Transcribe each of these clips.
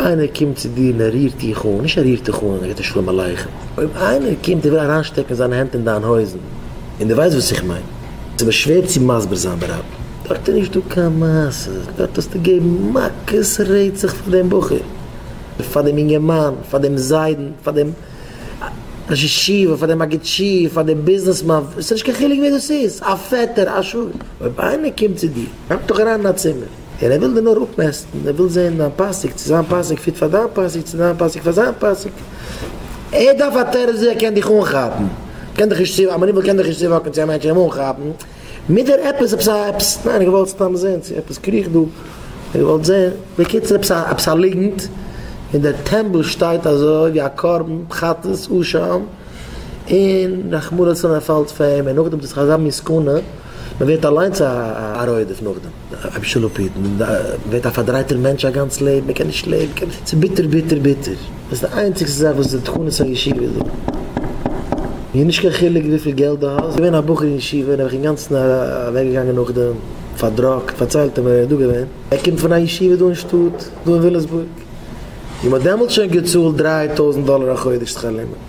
איינער קומט צו דיר און ער רירט דיך אן, נישט ער רירט דיך אן, ער גיבט דיר שלום עליכם, אויב איינער קומט און וויל אריינשטעקן זיינע הענט אין דיין הויזן, און דו ווייסט וואס איך מיין, ס'איז מיר שווער צו מסביר זיין ברבים, דארט איז נישטא קיין מעשה, דארט האסטו געבן מכות רצח פאר דעם בחור, פאר דעם אינגערמאן, פאר דעם זיידן, פאר דעם ראש ישיבה, פאר דעם מגיד שיעור, פאר דעם ביזנעסמאן, ס'איז נישט קיין חילוק ווער דאס איז, א פעטער, א שוואגער, אויב איינער קומט צו דיר, נעמט דיך אריין אין א צימער, און ער וויל דיר נאר אפמעסטן, ער וויל זען דיין פאסיק, צו זיין פאסיק fit פאר דיין פאסיק, צו דיין פאסיק פאר זיין פאסיק. ער דארף א תירוץ ווי ער קען דיך אנכאפן. קען דיך נישט צו, א מנוול קען דיך נישט צו walk ן צו א מענטש און אים אנכאפן. מיט דער עפעס, עפעס א, עפעס, ניין, איך געוואלט סתם זען צו עפעס קריכט דא. איך געוואלט זען. בקיצור, עפעס א, עפעס א ליגנט. און דער טעמבל שטייט אזוי ווי א קרבן חטאת אשם. און רחמנא לצלן ער פאלט פאר אים. און נאכדעם איז דאך אזא מין סכנה. מען ווערט אליינס א רודף נאכדעם, אביסל אפהיטן, מען ווערט א פארדרייטער מענטש א גאנץ לעבן, מען קען נישט לעבן, ס'איז ביטער ביטער ביטער, דאס איז די איינציגסטע זאך וואס די תקנות הישיבה איז דא, מיר נישט קיין חילוק וויפיל געלט דו האסט, געווען א בחור אין ישיבה נעבעך אינגאנצן אוועק געגאנגען נאכדעם, פארדראגט, פארציילט ער מיר ער איז דא געווען, ער קומט פון א ישיבה דא אין שטאט, דא אין וויליאמסבורג, און מען האט דעמאלטס שוין געצאלט 3000 דאלער א חודש שכר לימוד,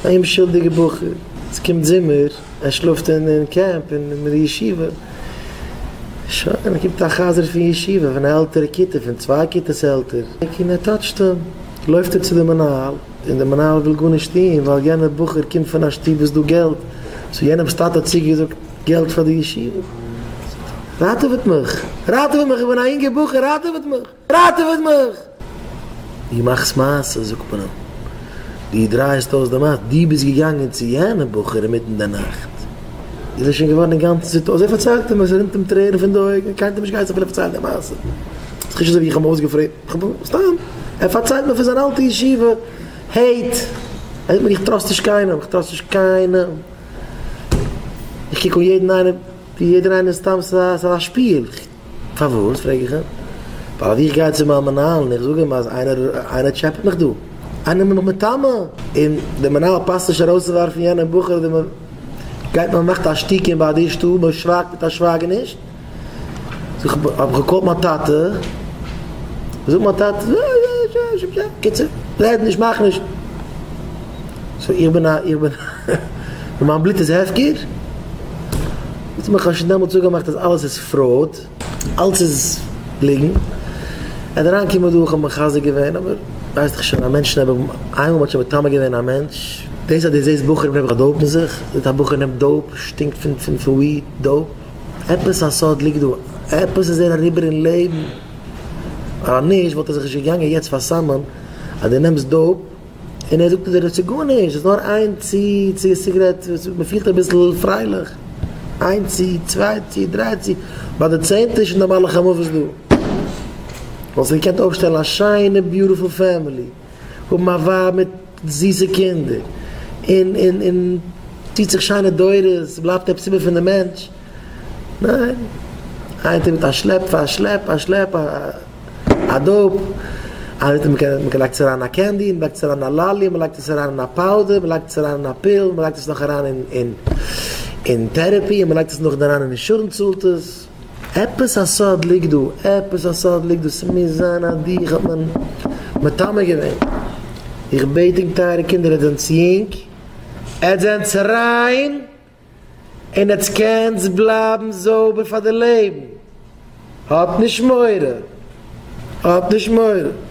א אומשולדיגע בחור, ס'קומט זומער. ער שלאפט אין קעמפ און מיט די ישיבה. שוין, קומט א חזיר פון ישיבה, פון א עלטערע כיתה, פון צוויי כיתות עלטער, און ער touch ט אים. לויפט ער צו די מנהל, און די מנהל וויל גארנישט טון, ווייל יענער בחור קומט פון א שטוב וואס דא געלט, so יענעמ'ס טאטע האט צוגעזאגט געלט פאר די ישיבה. ראטעוועט מיך! ראטעוועט מיך! איך בין א אינגער בחור, ראטעוועט מיך! ראטעוועט מיך! דו מאכסט מעשה, זאגט מען אים, דו דרייסט אויס די מעשה, דו ביסט געגאנגען צו יענע בחור אינמיטן די נאכט, איז ער שוין געווארן אינגאנצן צוטון, אזוי פארציילט ער מיר, עס רינט אים טרערן פון די אויגן, קיינער האט אים נישט געהייסן אפילו פארציילן די מעשה, ס'איז נישט אזוי ווי איך האב אים אויסגעפרעגט, סתם, ער פארציילט מיר פון זיין אלטע ישיבה, hate, ער זאגט מיר איך trust נישט קיינעם, איך trust נישט קיינעם, איך קוק אן יעדן איינעם ווי יעדער איינער איז סתם ס'איז א שפיל. פארוואס? פרעג איך אים. ווייל אז איך גיי צו מיין מנהל און איך זאג אים אז איינער איינער טשעפעט מיך דא, איינער איז מיך מטמא, און דער מנהל פאסט נישט ארויסצואווארפן יענעם בחור, אדער מען גייט מען מאכט א שתיקה אין ביי די שטוב, מען שווייגט מיט א שווייגעניש, זאג איך, האב איך גע call ט מיין טאטע, זאגט מיין טאטע, קיצור, רעד נישט, מאך נישט. so איך בין א, איך בין, מיין בלוט איז הפקר? איך האב שוין דעמאלטס אפגעמאכט אז אלעס איז fraud, אלעס איז ליגן. ער איז אריינגעקומען דא, איך האב מחזק געווען, אבער ווייסט דאך שוין א מענטש נעבעך, איינמאל מ'האט שוין מטמא געווען א מענטש, דאס אז דו זעסט בחורים נעבעך dope ן זיך, זעט א בחור נעמט dope, שטינקט פון פון פון weed, dope, עפעס א סוד ליגט דא, עפעס איז ער אריבער אין לעבן, ווייל אז נישט וואלט ער זיך נישט געגאנגען יעצט פארסאמען אז דו נעמסט dope, און ער זאגט דיר עס איז גארנישט, עס איז נאר איין צי צו סיגרעט, מען פילט אביסל פרייליך, איין צי, צוויי צי, דריי צי, ביי די צענטע איז שוין די מלאך המוות דא. וואלסט געקענט אויפשטעלן א שיינע beautiful family, האבן א ווייב מיט זיסע קינדער, און און און טוט זיך שיינע דורות, ס'בלייבט עפעס איבער פון די מענטש, ניין, איין טאג מיט א שלעפ, א שלעפ, א שלעפ, א. א dope, מען לייגט עס אריין אין א candy, מען לייגט עס אריין אין א lolly, מען לייגט עס אריין אין א powder, מען לייגט עס אריין אין א pill, מען לייגט עס נאך אריין אין אין therapy, און מען לייגט עס נאכדעם אריין אין אינשורענס צאלט עס. עפעס א סוד ליגט דא, עפעס א סוד ליגט דא, ס'מוז זיין אז דיך האט מען מטמא געווען. איך בעט ענק טייערע קינדער, עטס זענטס יונג, עטס זענטס ריין, און עטס קענטס בלייבן זויבער פאר די לעבן, האט נישט מורא, האט נישט מורא.